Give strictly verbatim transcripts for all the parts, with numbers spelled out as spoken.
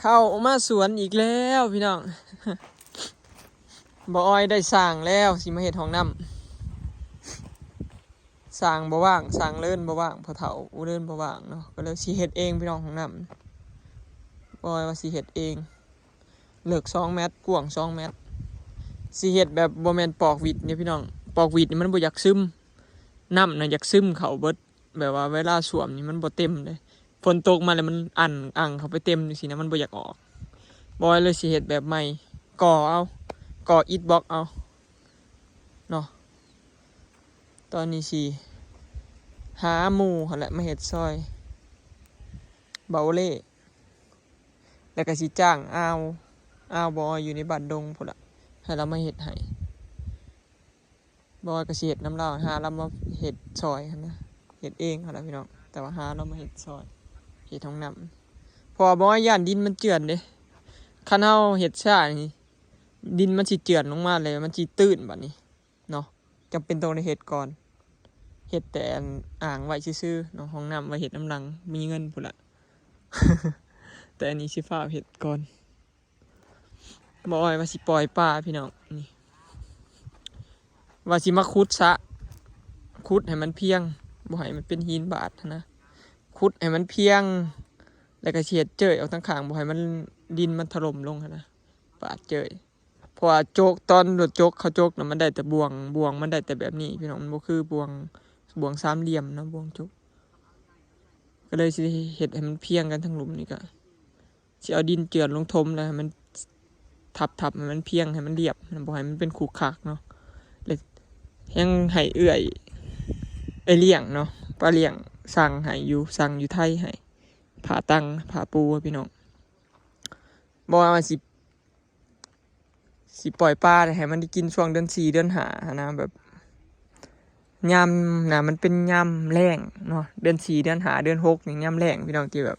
เข้ามาสวนอีกแล้วพี่น้อง บ่ออยได้สร้างแล้ว สิมาเฮ็ดห้องน้ำ สร้างบ่ว่าง สร้างเลินบ่ว่าง พ่อเฒ่าอู้เลินบ่ว่างเนาะ ก็เลยสิเฮ็ดเองพี่น้อง ห้องน้ำ บ่ออยว่าสิเฮ็ดเอง เลิกสองเมตร กว้างสองเมตร สิเฮ็ดแบบบ่แม่นปอกหวิดเนี่ยพี่น้อง ปอกหวิดนี่มันบ่อยากซึม น้ำน่ะอยากซึมเข้าเบิด แบบว่าเวลาส้วมนี่มันบ่เต็มเลย ฝนตกมาแล้วมันอั่งอั่งเข้าไปเต็มจังซี้นะ มันบ่อยากออก บ่ออยเลยสิเฮ็ดแบบใหม่ ก่อเอา ก่ออิฐบล็อกเอา เนาะ ตอนนี้สิหาหมู่หั่นแหละมาเฮ็ดซอย เบาเล่ แล้วก็สิจ้างอ่าว อ่าวบ่ออยอยู่ในบ้านดงพู้นล่ะ ให้ลาวมาเฮ็ดให้ บ่ออยก็สิเฮ็ดนำลาว หาลาวมาเฮ็ดซอยหั่นนะ เฮ็ดเองหั่นล่ะพี่น้อง แต่ว่าหาลาวมาเฮ็ดซอย เฮ็ดห้องน้ำ เพราะว่าบ่ออยย้านดินมันเจือนเด้ คันเฮาเฮ็ดช้านี่ ดินมันสิเจือนลงมาเลย มันสิตื้นบัดนี้เนาะ จำเป็นต้องได้เฮ็ดก่อน เฮ็ดแต่อันอ่างไว้ซื่อๆเนาะ ห้องน้ำไว้เฮ็ดนำหลัง มีเงินพู้นล่ะ แต่อันนี้สิฟ้าวเฮ็ดก่อน บ่ออยว่าสิปล่อยปลาพี่น้อง นี่ ว่าสิมาขุดสระ ขุดให้มันเพียง บ่ให้มันเป็นหินบาดหั้นนะ ขุดให้มันเพียง แล้วก็สิเฮ็ดเจิ่ยออกทางข้าง บ่ให้มัน ดินมันถล่มลงหั้นนะ บาดเจิ่ย เพราะว่าจก ตอนรถจกเขาจกน่ะ มันได้แต่บ่วง บ่วงมันได้แต่แบบนี้พี่น้อง มันบ่คือบ่วง บ่วงสามเหลี่ยมเนาะ บ่วงจก ก็เลยสิเฮ็ดให้มันเพียงกันทั้งหลุมนี่ ก็สิเอาดินเจือนลงถมแล้วให้มันทับๆ ให้มันเพียง ให้มันเรียบ บ่ให้มันเป็นขรุขระเนาะ แล้วยังให้เอื้อย เอื้อยเลี้ยงเนาะ ป้าเลี้ยงสั่งให้อยู่ สั่งอยู่ไทยให้ ผ้าตัง ผ้าปูพี่น้อง บ่ว่าสิ สิปล่อยปลาให้มันได้กินช่วงเดือนสี่ เดือนห้าหั้นนะ แบบ ยามน่ะมันเป็นยามแล้งเนาะ เดือนสี่ เดือนห้า เดือนหกนี่ยามแล้งพี่น้อง ที่แบบ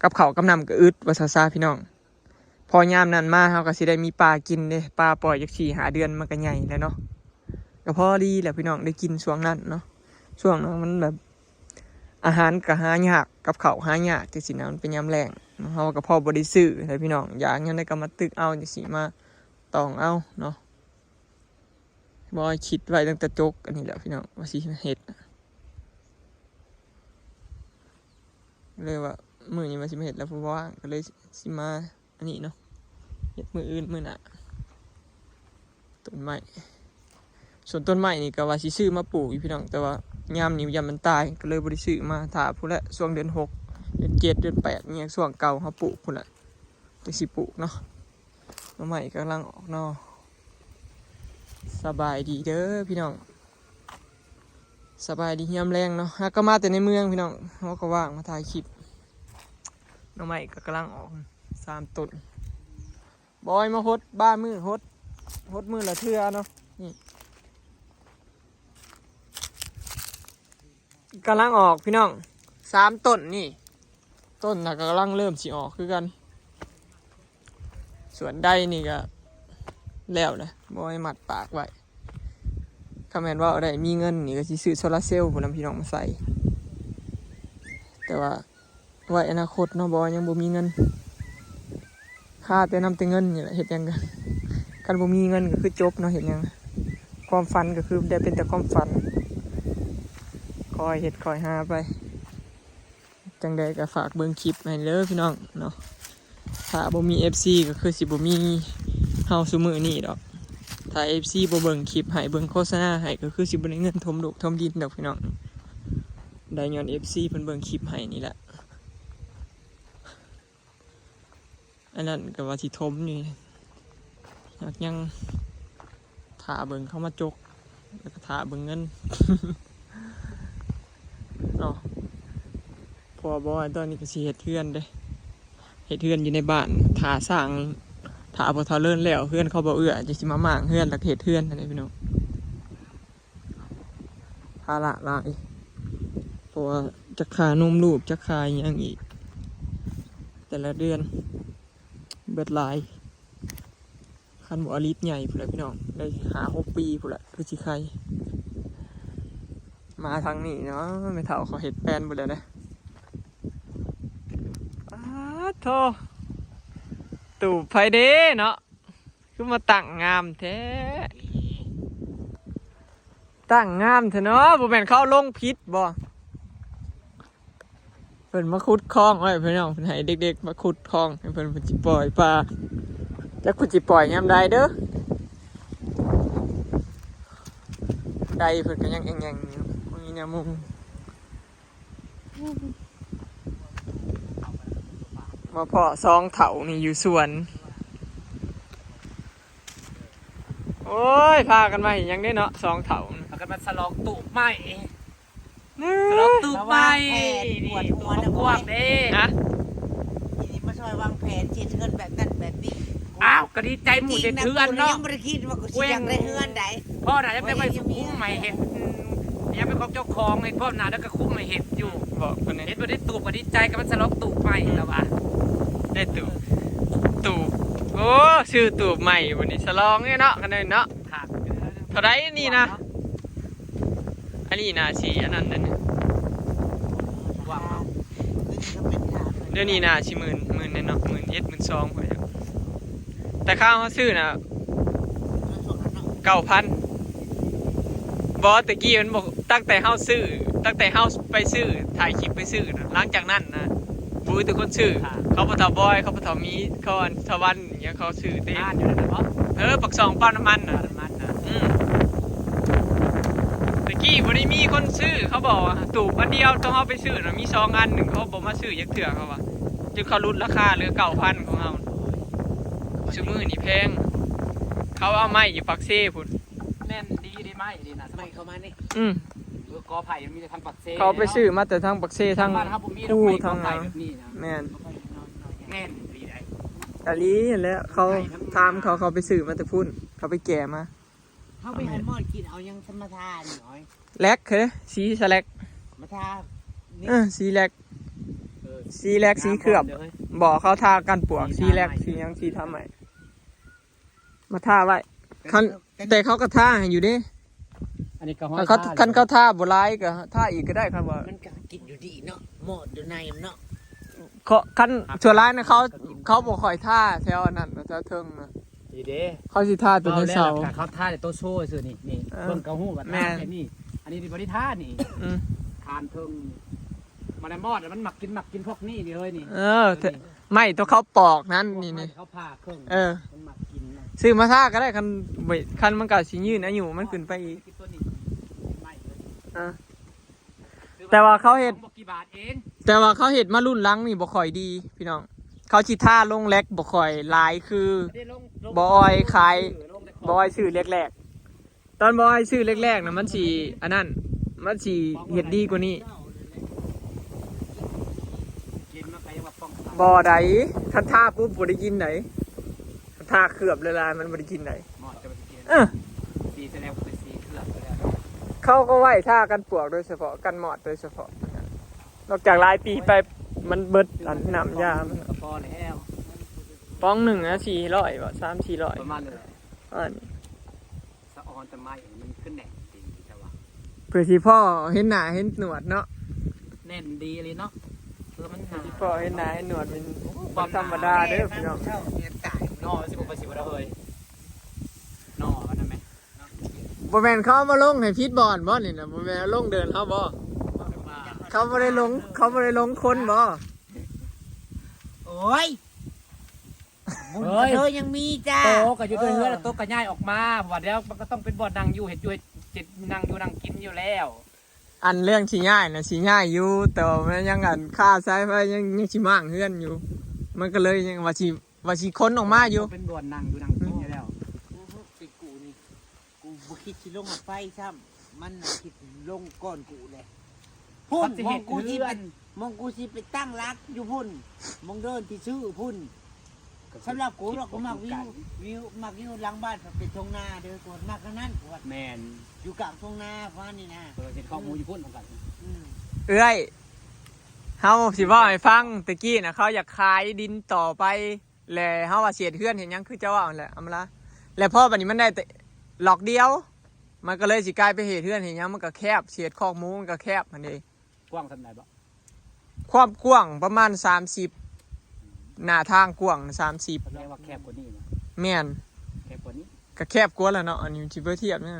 กับข้าวกับน้ำก็อึด ว่าซะซะพี่น้อง พอยามนั้นมาเฮาก็สิได้มีปลากินเด้ ปลาปล่อยจักสี่ห้าเดือนมันก็ใหญ่แล้วเนาะ ก็พอดีแหละพี่น้อง ได้กินช่วงนั้นเนาะ ช่วงนั้นมันแบบ อาหารก็หายาก กับข้าวหายากจังซี้นะ มันเป็นยามแล้ง เฮาก็พอบ่ได้ซื้อแหละพี่น้อง อยากยามใดก็มาตึกเอาจังซี้ มาตองเอาเนาะ บ่คิดไว้ตั้งแต่จกอันนี้แหละพี่น้อง ว่าสิเฮ็ด เลยว่ามื้อนี้ว่าสิมาเฮ็ดแล้วบ่ว่าง ก็เลยสิมาอันนี้เนาะ เฮ็ดมื้ออื่นมื้อหน้า ต้นไม้ ส่วนต้นไม้นี่ก็ว่าสิซื้อมาปลูกอยู่พี่น้อง แต่ว่ายามนี้ย่านมันตาย ก็เลยบ่ได้ซื้อมา ถ้าพู้นแหละ ช่วงเดือนหก เดือนเจ็ด เดือนแปด เนี่ย ช่วงเก่าเฮาปลูกพู้นแหละ จั่งสิปลูกเนาะ หน่อไม้กำลังออกหน่อ สบายดีเด้อพี่น้อง สบายดียามแลงเนาะ หากะมาแต่ในเมืองพี่น้อง เฮาก็ว่างมาถ่ายคลิป หน่อไม้ก็กำลังออก สามต้น บ่ออยมาหด บ่ามือหด หดมือละเทื่อเนาะ นี่ กำลังออกพี่น้อง สามต้นนี่ ต้นน่ะกำลังเริ่มสิออกคือกัน ส่วนใดนี่ก็แล้วแหละ บ่ออยมัดปากไว้ คันแม่นว่าได้มีเงินนี่ก็สิซื้อโซลาร์เซลล์พู้นนำพี่น้องมาใส่ แต่ว่าไว้อนาคตเนาะ บ่ออยยังบ่มีเงิน หาแต่นำแต่เงินนี่แหละ เฮ็ดหยังก็ คันบ่มีเงินก็คือจบเนาะ เฮ็ดหยัง ความฝันก็คือได้เป็นแต่ความฝัน คอยเฮ็ดคอยหาไป จั่งใดก็ฝากเบิ่งคลิปให้เด้อพี่น้องเนาะ ถ้าบ่มี เอฟซี ก็คือสิบ่มีเฮาซุมื้อนี้ดอก ถ้า เอฟซี บ่เบิ่งคลิปให้ เบิ่งโฆษณาให้ ก็คือสิบ่ได้เงินถมโลกถมดินดอกพี่น้อง ได้ย้อน เอฟซี เพิ่นเบิ่งคลิปให้นี่แหละ อันนั้นก็ว่าสิถมนี่ อยากยังถ่าเบิ่งเขามาจก แล้วก็ถ่าเบิ่งเงิน เนาะ เพราะว่าบ่ว่าตอนนี้ก็สิเฮ็ดเฮือนเด้ เฮ็ดเฮือนอยู่ในบ้าน ถ่าสร้าง ถ่าพ่อเฒ่าเลินแล้ว เฮือนเขาบ่เอื้อ จั่งสิมาม้างเฮือน แล้วก็เฮ็ดเฮือนนั่นแหละพี่น้อง ภาระหลาย เพราะว่าจักค่านมลูก จักค่าอิหยังอีก แต่ละเดือน เบิดหลาย คันบ่เอาลิตรใหญ่พู้นแหละพี่น้อง ได้ห้าหกปีพู้นแหละ คือสิไข่ มาทางนี้เนาะ แม่เฒ่าเขาเฮ็ดแปลนเบิดแล้วเด้ ป๊าดโธ่ ตูบไผเด้เนาะ คือมาตั้งงามแท้ ตั้งงามแท้เนาะ บ่แม่นเขาลงผิดบ่ เพิ่นมาขุดคลองไว้พี่น้อง เพิ่นให้เด็กๆมาขุดคลอง ให้เพิ่น เพิ่นสิปล่อยปลา จักเพิ่นสิปล่อยยามใดเด้อ ไก่เพิ่นก็ยังแอ่งๆอยู่ บ่มีแนวมุง มาพ้อสองเฒ่านี่อยู่สวน โอ้ย พากันมาเฮ็ดหยังเด้เนาะ สองเฒ่านี่ พากันมาฉลองตูบใหม่ ฉลองตูบใหม่ มาวางแผน นี่ ปวดหัว ตูบกว้างเด้ นะ ทีนี้มาช่อยวางแผนเฮ็ดเฮือนแบบนั้นแบบนี้ อ้าว ก็ดีใจหมู่เฮ็ดเฮือนเนาะ ยังบ่ได้คิดว่ากูสิอยากได้เฮือนใด พ่อน่ะยังเป็นคนคุ้มใหม่เฮ็ด อืม ยังเป็นของเจ้าของเฮ็ด พ่อน่ะแล้วก็คุ้มใหม่เฮ็ดอยู่ บอกคนนี้ เฮ็ดบ่ได้ตูบก็ดีใจกับมันฉลองตูบใหม่แล้ววะ ได้ตูบ ตูบ โอ้ ซื้อตูบใหม่วันนี้ฉลองเนี่ยเนาะ กันเลยเนาะ ครับ เท่าไหร่นี่นะ อันนี้น่าสิอันนั้นเด้อนี่ ว้าว เดี๋ยวนี้น่าสิหมื่น หมื่นแน่เนาะ หมื่นเอ็ด หมื่นสอง พอแล้ว แต่ข้าวเขาซื้อน่ะ เก้าพัน บ่ ตะกี้มันบอก ตั้งแต่เฮาซื้อ ตั้งแต่เฮาไปซื้อ ถ่ายคลิปไปซื้อน่ะ หลังจากนั้นนะ บ่มีแต่คนซื้อ ค่ะ เขาบ่เฒ่าบอย เขาบ่เฒ่ามี เขาอันเฒ่าวัน อย่างเงี้ย เขาซื้อเด้ อ่านอยู่นั่นน่ะบ่ เออ ปากซองปั๊มน้ำมันน่ะ ปั๊มน้ำมันน่ะ อืม ตะกี้บ่ได้มีคนซื้อ เขาบอกว่าตูบอันเดียว ตอนเฮาไปซื้อน่ะ มีสองอัน หนึ่งเขาบ่มาซื้อจักเทื่อ เขาว่า จนเขาลดราคาเหลือ เก้าพัน ของเฮา ซุมื้อนี่แพง เขาเอาไม้อยู่ปากเซพุ้น แน่นดีเด้ ไม้ดีนะ ไม้เข้ามานี่ อืม เออ กอไผ่มันมีแต่ทางปากเซ เขาไปซื้อมาแต่ทางปากเซ ทาง บ้านเฮาบ่มีดอกไม้ ภู ทาง กอไผ่แบบนี้นะ แม่น แน่นดีได้ อีหลีแหละ เขาถามเขา เขาไปซื้อมาแต่พุ้น เขาไปแก่มา เฮาไปให้มอดกินเอายังสมาทานหน่อย แล็กเฮ้ย สีสแล็ก มาทานี่ เออ สีแล็ก เออ สีแล็ก สีเคลือบ เดี๋ยวเฮ้ย บอกเขาทากันปวก สี สีแล็ก ทาใหม่ สีหยัง สีทาใหม่ มาทาไว้ คัน แต่เขาก็ทาให้อยู่เด้ อันนี้ก็ห้อย คันเขา ทา คันเขาทาบ่หลายก็ทาอีกก็ได้ คันว่า มันก็กินอยู่ดีเนาะ มอดอยู่ในมันเนาะ เขา คันส่วนหลายนะ เขา เขาบ่ค่อยทาแถวอันนั้นนะ แถวเทิงนะ ดีเด้ เขาสิทาตัวในเสา เอาแล้วล่ะ เขาทาแต่ตัวโซ่ซื่อนี่ นี่ เออ เบิ่งกระหู้ก็ทา แม่น แค่นี้ อันนี้บ่ได้ทานี่ อืม คานเทิง มันมอดอะ มันมักกิน มักกินพวกนี้นี่เฮ้ยนี่ เออ เออ นี่ ไม่ตัวเขาปอกนั้น พวก นี่ ไม้ นี่ เขาผ่าเครื่อง เออ มันมักกินนะ ซื้อมาทาก็ได้ คันบ่ คันมันก็สิยืนอายุมันขึ้นไปอีก กินตัวนี้ ไม้เลย อ่ะ แต่ว่าเขาเฮ็ด ของบ่กี่บาทเอง แต่ว่าเขาเฮ็ดมารุ่นหลังนี่บ่ค่อยดีพี่น้อง เขาสิทาลงแล็กบ่ค่อยหลายคือ ไม่ได้ลง ลง บ่ออยขาย เออ ลงแต่ของ บ่ออยซื้อแรกๆ ตอนบ่ออยซื้อแรกๆนะ มันสิอันนั้น มันสิเฮ็ดดีกว่านี้ กินมาไกลว่าป้องกัน บ่ได้ คันทาปุ๊บบ่ได้กินได๋ คันทาเคลือบหลายๆมันบ่ได้กินได๋ มอดจะไปกิน เออ สีแสดงว่าเป็นสีเคลือบไปแล้ว เขาก็ไว้ทากันปวกโดยเฉพาะ กันมอดโดยเฉพาะ นอกจากหลายปีไปมันเบิดอันน้ำยามัน ก็พอแล้ว ป๋องหนึ่งนะ สี่ร้อยบ่ สามสี่ร้อย ประมาณนั้นแหละ อันนี้ สะออนแต่ไม้มันขึ้นแหน่งจริงแต่ว่า เพื่อสิพ้อเห็นหน้าเห็นหนวดเนาะ แน่นดีเลยเนาะ คือมันหนา เพื่อสิพ้อเห็นหน้าเห็นหนวดมัน โอ้ ความหนา มันธรรมดาเด้อพี่น้อง เจ้าเนี่ยตาย นอสิบ่ไปสิบ่ได้เฮ้ย นอมันนั่นไหม บ่แม่นเขาเอามาลงให้ผิดบ่อนบ่นี่นะ บ่แม่นเอาลงเดินเขาบ่ เขาบ่ได้ลง เขาบ่ได้ลงคนบ่ โอ้ย บุญ เฮ้ย กระเทยยังมีจ้า โตก็อยู่ด้วยเฮือน เออ โตก็ย้ายออกมา เพราะว่าเดี๋ยวมันก็ต้องเป็นบ่อนนั่งอยู่ เห็นอยู่ เห็นนั่งอยู่นั่งกินอยู่แล้ว อันเรื่องสิย้ายนะสิย้ายอยู่ แต่ว่ามันยังอันคาสายไฟยัง ยังสิม้างเฮือนอยู่ มันก็เลยยังว่าสิ ว่าสิขนออกมาอยู่ เป็นบ่อนนั่งอยู่นั่งกินอยู่แล้ว กูนี่ กูบ่คิดสิลงรถไฟซ้ำ มันน่ะคิดลงก่อนกูเลย พุ้น มันสิ มองกูสิ เฮ็ดเฮือน เป็น มองกูสิไปตั้งหลักอยู่พุ้น มองเดินที่ซื้อพุ้น ก็คือ สำหรับกูเนาะ กูมักวิว ก็คือกัน วิว มักวิวหลังบ้านเป็นทุ่งนาเด้อ กูมักอันนั้น กูว่า แม่น อยู่กลางทุ่งนา ประมาณนี้นะ เออ เฮ็ดคอกหมูอยู่พุ้นเหมือนกัน อืม เอื้อย เฮาสิเว้าให้ฟัง ตะกี้น่ะ เขาอยากขายดินต่อไป แล้วเฮาว่าสิเฮ็ดเฮือนเฮ็ดหยังคือเจ้าเว้าหั่นแหละ อำมาลา แล้วพอบัดนี้มันได้แต่ล็อกเดียว มันก็เลยสิกลายไปเฮ็ดเฮือนเฮ็ดหยังมันก็แคบ สิเฮ็ดคอกหมูมันก็แคบหั่นเด้ กว้างส่ำใดบ่ ความกว้างประมาณสามสิบ หน้าทางกว้างสามสิบ แสดงว่าแคบกว่านี้นะ แม่น แคบกว่านี้ ก็แคบกว่าแล้วเนาะ อันนี้สิไปเทียบเนี่ย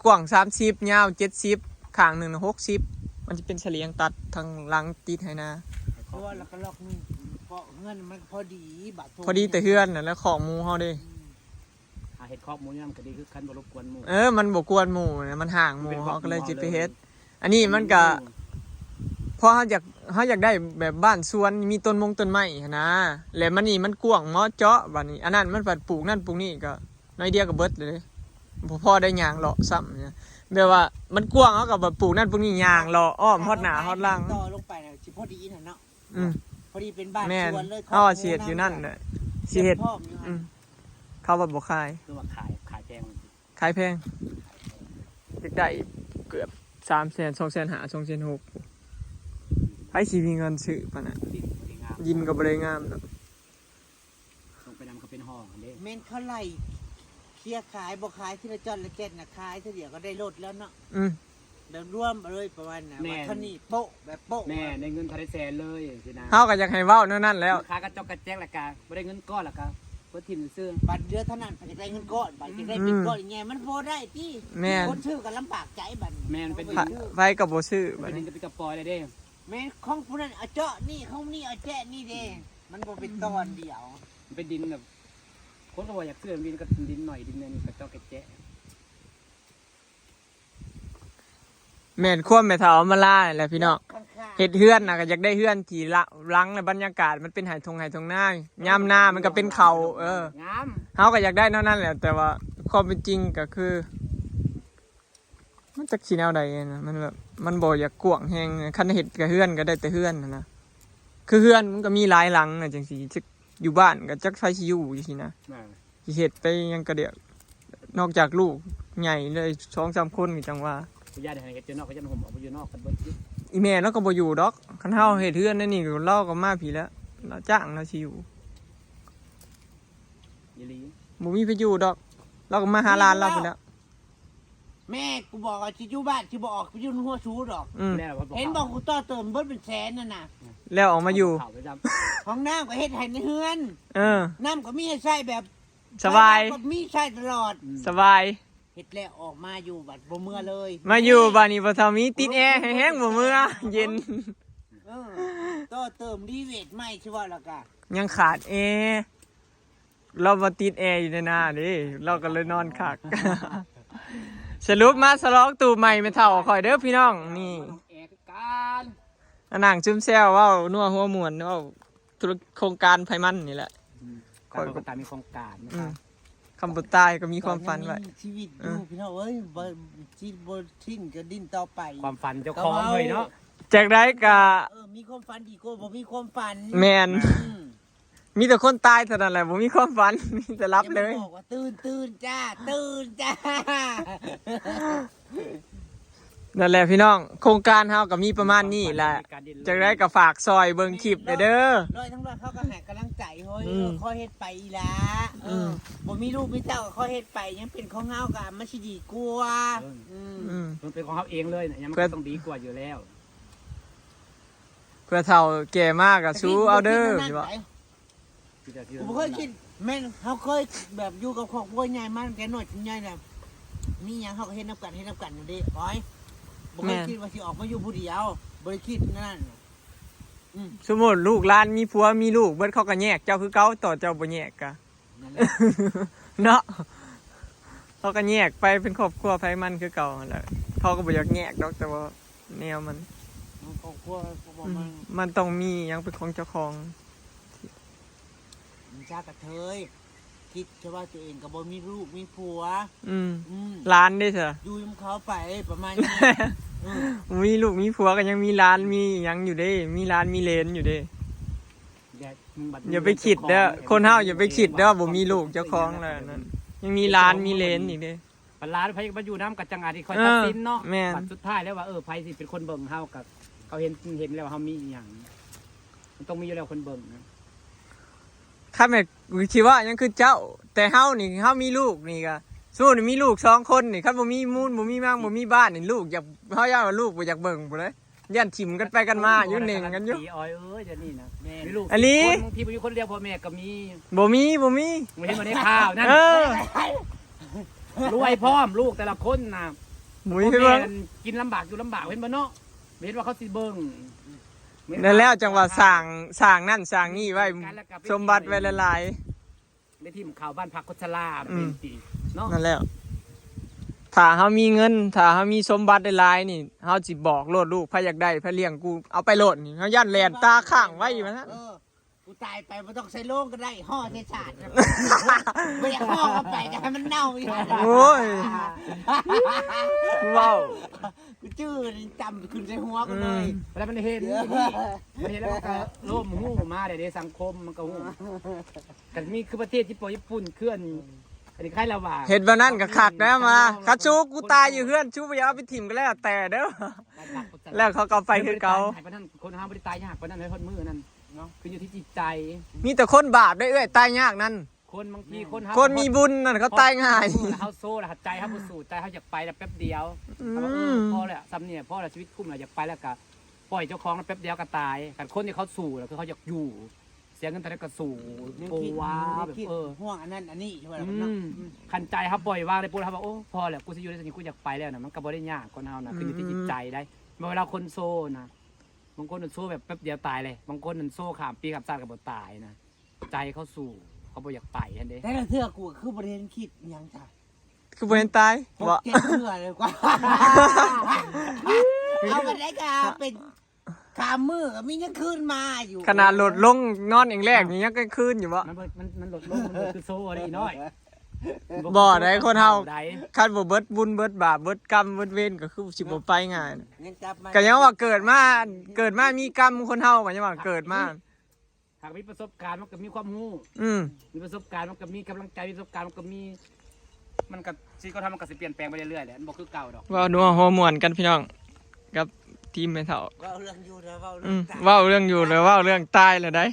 กว้างสามสิบ ยาวเจ็ดสิบ ข้างหนึ่งน่ะหกสิบ มันจะเป็นเสลียงตัดทางหลังติดไฮนา เพราะว่าแล้วก็ล็อกนี่ เพราะเฮือนมันพอดี บาดโท พอดีแต่เฮือนน่ะ แล้วคอกหมูเฮาเด้ อืม หาเฮ็ดคอกหมูนี่มันก็ดี คือคันบ่รบกวนหมู่ เออ มันบ่กวนหมู่นะ มันห่างหมู่ มันเป็นคอกหมู่ เฮาก็เลยสิไปเฮ็ด เฮาเลย อันนี้มันก็ อืม เพราะเฮาอยาก เฮาอยากได้แบบบ้านสวน มีต้นมงต้นไม้หั้นนะ แล้วมันนี่มันกว้างเหมาะเจาะ บัดนี้ อันนั้นมันผัดปลูกนั่นปลูกนี่ก็ น้อยเดียวก็เบิดเลย บ่พอได้ย่างเลาะซ้ำเนี่ย แบบว่ามันกว้าง เฮาก็แบบปลูกนั่นปลูกนี่ ย่างเลาะอ้อมฮอดหน้าฮอดหลัง ต่อลงไปน่ะ สิพอดีน่ะเนาะ อืม พอดีเป็นบ้าน แม่น สวนเลย เฮาว่าสิเฮ็ดอยู่นั่นน่ะ สิเฮ็ด พร้อมอยู่หั่น อืม เขาว่าบ่ขาย คือว่าขาย ขายแพง ขายแพง อยากได้เกือบสามแสน สองแสนห้า สองแสนหก ไผสิมีเงินซื้อปานนั้น ดินบ่ได้งาม ดินก็บ่ได้งามเนาะ ลงไปนำก็เป็นห้องเด้ แม่นเขาไล่เคลียร์ขาย บ่ขายทีละจ้อนละแจ้นน่ะ ขายทีเดียวก็ได้รถแล้วเนาะ อืม แบบรวมเลยประมาณน่ะ แม่น ว่าเท่านี้โป๊ะ แบบโป๊ะ แม่น ได้เงินเท่าใดแสนเลยสินะ เฮาก็อยากให้เว้าแนวนั้นแล้ว ลูกค้ากระจอกกระแจกแล้วก็บ่ได้เงินก้อนแล้วก็เพิ่นถิ่มซื่อ บัดเดือนเท่านั้น เพิ่นจะได้เงินก้อน บัดจะได้เป็นก้อน อืม แง่มันบ่ได้ติ แม่น คนซื้อก็ลำบากใจบัดนี้ แม่น เป็น บ่ซื้อ ไผก็บ่ซื้อ เป็น บัดนี้ ดินก็เป็นกระปอยเลยเด้ แม่นของผู้นั้นเอาเจาะนี่ ของนี่เอาแจาะนี่เด้ มันบ่เป็นตอนเดียว มันเป็นดินแบบ คนก็บ่อยากซื้อดิน ก็ดินหน่อย ดินเนี่ยนี่กระจอกกระแจก แม่นความแม่เฒ่าเอามาลาแหละพี่น้อง ข้างๆ เฮ็ดเฮือนน่ะก็อยากได้เฮือนที่ละ หลังและบรรยากาศมันเป็นไฮ่ทงไฮ่ทงนา ยามนามันก็เป็นเขา เออ งาม เฮาก็อยากได้แนวนั้นแหละ แต่ว่าความเป็นจริงก็คือ มันจักสิแนวใดนะ มันแบบ มันบ่อยากกว้างแฮง คันเฮ็ดกับเฮือนก็ได้แต่เฮือนหั้นนะ คือเฮือนมันก็มีหลายหลังนะจังซี้ จักอยู่บ้านก็จักไผสิอยู่จังซี้นะ แม่น สิเฮ็ดไปหยังก็เดียว นอกจากลูกใหญ่เลยสองสามคนก็จังว่า ผู้ย่านให้เฮ็ดอยู่นอก ก็ย่านห่มออกไปอยู่นอกกันเบิดอยู่ อีแม่ลาวก็บ่อยู่ดอก คันเฮาเฮ็ดเฮือนในนี่ ลาวก็มาพี้แหล้ว ลาวจ้างลาวสิอยู่ อีหลี บ่มีไผอยู่ดอก ลาวก็มาหาหลานลาวพี้แหล้ว แม่กูบอกว่าสิอยู่บ้าน สิบ่ออกไปอยู่หัวสูดอก อืม แล้ว เห็นบอกกูต่อเติมเบิดเป็นแสนนั่นน่ะ แล้วออกมาอยู่ เข้าไปจำ ห้องน้ำก็เฮ็ดให้ในเฮือน เออ น้ำก็มีให้ใช้แบบ สบาย ก็มีใช้ตลอด อืม สบาย เฮ็ดแล้วออกมาอยู่บัดบ่เมือเลย มาอยู่บัดนี้บ่เท่ามีติดแอร์ แฮงๆ บ่เมือ เย็น เออ ต่อเติมรีเวทใหม่สิว่าแล้วกะ ยังขาดแอร์ ลาวมาติดแอร์อยู่ในนาเด้ ลาวก็เลยนอนคัก สรุปมาฉลองตู้ใหม่แม่เฒ่าข่อยเด้อพี่น้อง นี่ แอร์คือกัน อ่ะนั่งซุมแซวเว้านัวหัวม่วนเว้าธุร- โครงการไผมันนี่แหละ อืม ข่อยก็ ต่างคนก็ต่างมีโครงการนะ อื คะ ม คำบ่ตายก็มีความฝันไว้ ก็ยังมีชีวิตอยู่ อืม พี่น้องเอ้ย บ่ ชีวิตบ่สิ้นก็ดิ้นต่อไป ความฝันเจ้าของเลยเนาะ จักได้กะ เออ มีความฝันดีกว่าบ่มีความฝัน แม่น อืม มีแต่คนตายเท่านั้นแหละ บ่มีความฝัน มีแต่หลับเลย เดี๋ยวมันบอกว่าตื่น ตื่นจ้า ตื่นจ้า นั่นแหละพี่น้อง โครงการเฮาก็มีประมาณนี้แหละ จักได้ก็ฝากซอยเบิ่งคลิปเด้อ ร้อยทั้งร้อยเขาก็ให้กำลังใจ เฮ้ย อืม เออ ขอเฮ็ดไปอีหล่า เออ อืม บ่มีลูกมีเต้าก็ขอเฮ็ดไป ยังเป็นของเฮาก็มันสิดีกว่า เออ อืม อืม มันเป็นของเฮาเองเลยเนี่ย ยังมัน เพื่อ ก็ต้องดีกว่าอยู่แล้ว เพื่อเฒ่าแก่มากก็สู้เอาเด้อ แต่พี่ สิว่า คิดแต่ที่ กูบ่เคยคิด แม่นเฮาเคยแบบอยู่กับครอบครัวใหญ่มาตั้งแต่น้อยจนใหญ่แล้ว มีหยังเฮาก็เฮ็ดนำกัน เฮ็ดนำกันอยู่เด้ บอย บ่เคย แม่น คิดว่าสิออกมาอยู่ผู้เดียว บ่ได้คิดนั่น อืม สมมุติลูกหลานมีผัวมีลูกเบิด เขาก็แยกเจ้าคือเก่า ต่อเจ้าบ่แยกกะ นั่นแหละ เนาะ เขาก็แยกไปเป็นครอบครัวไผมันคือเก่าหั่นแหละ เขาก็บ่อยากแยกดอก แต่ว่าแนวมัน มันครอบครัวก็บ่ อืม มัน มันต้องมีหยังเป็นของเจ้าของ มันชาติกระเทย คิดแค่ว่าตัวเองก็บ่มีลูกมีผัว อืม อืม หลานเด้ซะ อยู่นำเขาไปประมาณนี้ อืม มีลูกมีผัวก็ยังมีหลานมีหยังอยู่เด้ มีหลานมีเหลนอยู่เด้ อย่า มึงบัด อย่าไปคิดเด้อ คนเฮาอย่าไปคิดเด้อ บ่มีลูกเจ้าของแล้วนั่น ยังมีหลานมีเหลนอีกเด้ บัดหลานไผมาอยู่นำก็จั่งอาจสิคอย เออ ตัดสินเนาะ แม่น บัดสุดท้ายแล้วว่า เออ ไผสิเป็นคนเบิ่งเฮา ก็เขาเห็น เห็นแล้วว่าเฮามีอีหยัง มันต้องมีอยู่แล้วคนเบิ่งนะ คันแม่นสิว่าหยังคือเจ้า แต่เฮานี่ เฮามีลูกนี่ก็ สู้นี่มีลูกสองคนนี่ คันบ่มีมูล บ่มีมัง บ่มีบ้านนี่ ลูกอยาก เฮาย้านว่าลูกบ่อยากเบิ่งพู้นเด้ ย่านถิ่มกันไปกันมาอยู่ เหน่งกันอยู่ ตีอ้อยเอ้ย เดี๋ยวนี้นะ แม่น มีลูก อันนี้ สิบคน บางทีมีคนเลี้ยงพ่อแม่ก็มี บ่มีบ่มี มึงเห็นวันนี้ข่าวนั่น เออ รวยพร้อมลูกแต่ละคนนะ หมุย พ่อ ให้ แม่ เบิ่ง นั่นกินลำบากอยู่ลำบากเห็นบ่เนาะ เห็นว่าเขาสิเบิ่ง นั่นแล้วจังว่าสร้างสร้างนั่นสร้างนี่ไว้ สมบัติไว้หลาย ในที่ข่าวบ้านพักโคชลา อืม เป็นตีเนาะ ๆนั่นแล้ว ถ้าเฮามีเงิน ถ้าเฮามีสมบัติหลายๆนี่ เฮาสิบอกโลดลูก ไผอยากได้ ไผเลี้ยงกู เอาไปโลดนี่ เฮาย่านแล่นตาค้างไว้อยู่นะ เออ กูตายไปไม่ต้องใส่โลงก็ได้ ห่อใส่สาด ไม่ได้ห่อเอาไปก็ให้มันเน่าอีก โอ้ย เว้า กูจื้อนี่จำขึ้นใส่หัวกูเลย แล้วมันเห็นนี่มันเห็นแล้วมันก็โลมหูมาเดี๋ยวนี้สังคมมันก็หูกันมีคือประเทศที่ปล่อยญี่ปุ่นเคลื่อน อันนี้ใครละว่า เฮ็ดแบบนั้นก็คักนะมา คันชูกูตายอยู่เฮือน ชูบ่อยากเอาไปถิ่มก็แล้วแต่เด้อ แล้วเขาก็เอาไปคือเก่า คนเฮาบ่ได้ตายยากปานนั้นเฮ้ยคนมือนั่นเนาะ คืออยู่ที่จิตใจ มีแต่คนบาปได้เอื้อย ตายยากนั่น คนบางทีคนเฮา คนมีบุญนั่นเขาตายง่าย เฮาโซ่ละใจเฮาบ่สู้ใจเฮาอยากไปแล้วแป๊บเดียว อื เฮาว่าเออ ม พอแล้วซ้ำเนี่ยพอแล้วชีวิตคุ้มแล้วอยากไปแล้วก็ปล่อยเจ้าของแล้วแป๊บเดียวก็ตายคันคนที่เขาสู้แล้วคือเขาอยากอยู่ เสียเงินเท่าไหร่ก็สู้ ยัง โอ้ คิด ว้า ยัง แบบ คิด เออ ห่วงอันนั้นอันนี้ใช่ไหม อื เนาะ มคันใจเขาปล่อยว่างได้ปุ๊บแล้วเขาบอกโอ้พอแล้วกูจะอยู่ได้สักนิดกูอยากไปแล้วนะมันก็บ่ได้ยากคนเฮานะคืออยู่ที่จิตใจได้เมื่อเวลาคนโซ่นะบางคนมันโซ่แบบแป๊บเดียวตายเลย บางคนมันโซ่ข้ามปีข้ามชาติก็บ่ตายนะใจเขาสู้เขาบ่อยากไปอันเด้ แต่ละเทื่อกูคือประเด็นคิดอิหยังจ้ะ คือบ่เห็นตาย หก บ่ เจ็ดเทื่อเลยกว่า เอาไปได้ก็เป็นขามมือก็มียังคืนมาอยู่ ขนาดโหลดลงนอนเองแรกนี่ยังก็คืนอยู่บ่ มันบ่มันมันลดลงมันคือโซ่อะไรน้อย บ่ได้คนเฮา ได้ คันบ่เบิดบุญเบิดบาปเบิดกรรมเบิดเวรก็คือสิบ่ไปง่ายนะ ยังจับมา ก็ยังว่าเกิดมาเกิดมามีกรรมคนเฮาก็ยังว่าเกิดมา หากมีประสบการณ์มันก็มีความรู้ อืม มีประสบการณ์มันก็มีกำลังใจมีประสบการณ์มันก็มี มันก็ชีวิตเขาทำมันก็สิเปลี่ยนแปลงไปเรื่อยๆแหละมันบ่คือเก่าดอก เว้านัวหัวม่วนกันพี่น้อง กับทีมแม่เฒ่า เว้าเรื่องอยู่แล้วเว้า อื เรื่อง ม ตาย เว้าเรื่องอยู่แล้วเว้าเรื่องตายแล้วได้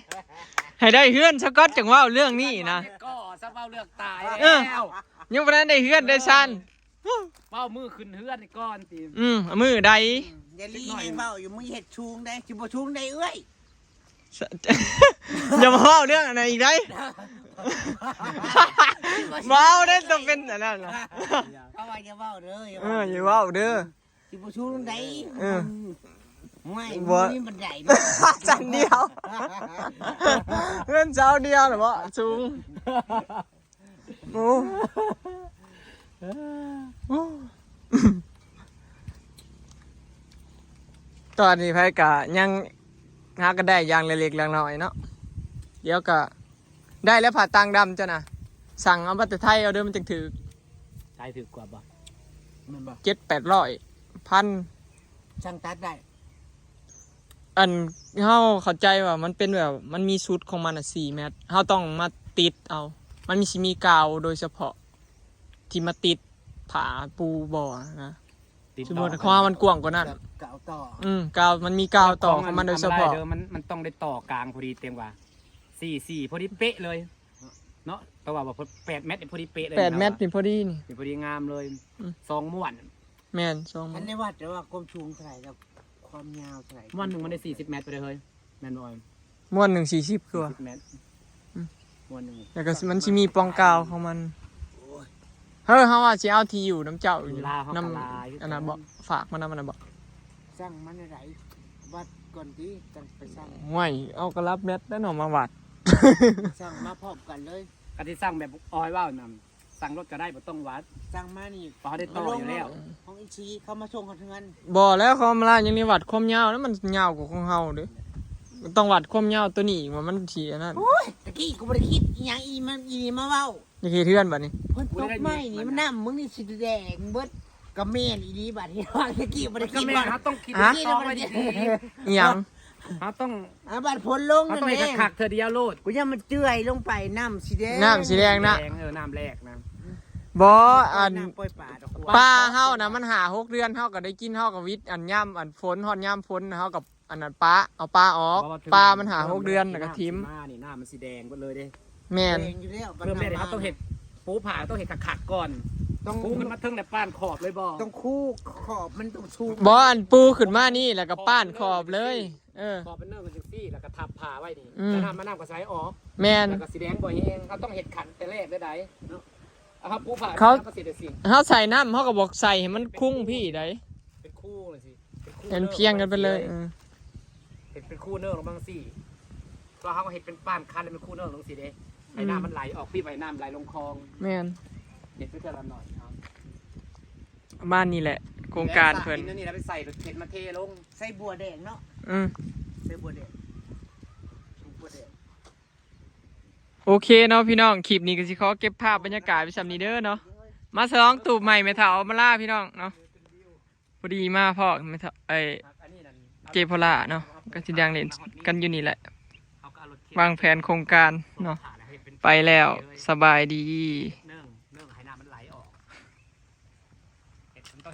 ให้ได้เฮือนซะก่อนจังเว้าเรื่องนี้นะ ก็ซะเว้าเรื่องตาย เออ แล้ว ยังบ่ทันได้เฮือนได้ซาน เว้ามือขึ้นเฮือนนี่ก่อนติ อืมเอามือใด อย่าลีให้เว้าอยู่มึงเฮ็ดชูงได้สิบ่ชูงได้เอ้ย อย่ามาเว้าเรื่องอันนั้นอีกได้ เว้าได้ต้องเป็นอันนั้นนะ เขาว่าอย่าเว้าเด้ออย่า เอ เว้า ออย่าเว้าเด้อ สิบ่ชูงได้ เออ ห่วย บ่ มึงนี่มันได้ จันเดียวเพื่อนเจ้าเดียวหรือว่าสูงโอ้โอ้ตอนนี้ไผกะยังหาก็ได้อย่างเล็กๆน้อยๆเนาะ เดี๋ยวก็ได้แล้วผ้าต่างดำเจ้านะ สั่งเอามาแต่ไทยเอาเด้อมันจังถือ ตายถือกว่าบ่ มันบ่ เจ็ดแปดร้อยพัน ช่างตัดได้ อันเฮาเข้าใจว่ามันเป็นแบบมันมีชุดของมันอ่ะสี่แมตรเฮาต้องมาติดเอา มันมีสิมีกาวโดยเฉพาะ ที่มาติดผ้าปูบ่อนะ ติด สม ต่ มุ อ ติความมันกว้างกว่านั้น แบบเก่าต่อ อืมกาวมันมีกาวต่อของมันโดยเฉพาะ เด้อมันมันต้องได้ต่อกลางพอดีเต็มกว่าสี่สี่พอดีเป๊ะเลยเนาะแต่ว่าว่าแปดเมตรนี่พอดีเป๊ะเลย แปดเมตรนี่พอดีนี่ นี่พอดีงามเลย อืม สองม้วน แม่นสอง อันในวัดแต่ว่าความสูงเท่าไหร่กับความยาวเท่าไหร่ ม้วนหนึ่งมันได้สี่สิบเมตรไปเลยเฮ้ยแม่นบ่ ม้วนหนึ่งสี่สิบคือว่า สี่สิบเมตร อืม ม้วนหนึ่ง แล้วก็มันสิมีปองกาวของมันเฮ้ยเฮาว่าสิเอาที่อยู่น้ำเจ้าอยู่ ลาวเฮาก็ น้ำ ลาย อันนั้นบ่ฝากมานำอันนั้นบ่ สร้างมันอะไรวัดก่อนที่จังไปสร้าง ห่วยเอากระลับแมตรแล้วเนาะมาวัด สร้างมาพร้อมกันเลย กะที่สร้างแบบออยว่าวนั่นสร้างรถก็ได้บ่ต้องวัด สร้างมานี่ เพราะเขาได้ต่ออยู่แล้ว ของอีชีเขามาส่งเขาเทือน บ่แล้วเขามาลายังได้วัดความยาวแล้วมันยาวกว่าของเฮาเด้มันต้องวัดความยาวตัวนี้อีกว่ามันสิอันนั้น โอ้ยตะกี้กูบ่ได้คิดอีหยังอีมันอีนี่มาเว้า อยากเฮ็ดเฮือนบัดนี้ เพิ่นตกใหม่นี่มันน้ำมึงนี่สิแดงเบิดกะแม่นอีหลีบัดนี้ตะกี้บ่ได้คิด แม่ ว่า เขาต้องคิด ฮะ ต่อไปดี อีหยัง เขาต้อง อ่ะบัดฝนลง เขา นั่น ต้องให้ เอง คักๆเธอเดียวโลด กูยังมันเจือยลงไปน้ำสีแดง น้ำสีแดงนะ เออน้ำแรกนะ บ่อัน น้ำปล่อยปลาดอก ปลาเฮานะมันหาหกเดือนเฮาก็ได้กินเฮาก็วิดอันย่ำอันฝนฮอดย่ำฝนนะเฮากับอันนั้นปลาเอาปลาออก เพระว่ ปลามันหาหกเดือนแล้วก็ทิม น้ำสีมานี่น้ำมันสีแดงหมดเลยเด้ แม่น แดงอยู่แล้ว เริ่มแรกนี่เขาต้องเห็ดปูผ่าต้องเห็ดขักๆก่อน ต้อง ปูขึ้นมาเทิงในป้านขอบเลยบ่ ต้องคู่ขอบมันต้องสูง บ่ อันปูขึ้นมานี่แล้วก็ป้านขอบเลย เออ ขอบเป็นเนินกันจังซี่แล้วก็ทับผ้าไว้นี่ อืม แล้วน้ำมาน้ำก็ใส่ออก แม่น แล้วก็สีแดงบ่แห้งเขาต้องเห็ดขันแต่แรกได้ใดเนาะเอาครับปูผ้า เขา ก็เสียแต่สิ่ง เฮาใส่น้ำเฮาก็บอกใส่ให้มันคุ้งพี่ได เป็นคู่เลยสิ เห็นเพียงกันไปเลยเออ เห็ดเป็นคู่เนินลงบางสี่ตัวเขาก็เห็ดเป็นป้านคันแล้วเป็นคู่เนินลงสีเด้ให้น้ำมันไหลออกพี่ไปน้ำไหลลงคลอง แม่น เห็ดไปเท่าละหน่อยเอา ประมาณนี้แหละ โครงการเพิ่น แล้นี่แล้วไปใส่เห็ดมาเทลง ใส่บัวแดงเนาะ อืม ใส่บัวแดงบัวแดง โอเคเนาะพี่น้อง คลิปนี้ก็สิขอเก็บภาพบรรยากาศไว้ส่ำนี้เด้อเนาะ มาฉลองตูบใหม่แม่เฒ่ามาลาพี่น้องเนาะ พอดีมาพ่อแม่เฒ่าไอ้ อันนี้นั่น เจพอลาเนาะ ก็สิดังเล่นกันอยู่นี่แหละ เขาก็เอารถเข็น วางแผนโครงการเนาะ ถ่ายให้เป็น ไปแล้ว สบายดี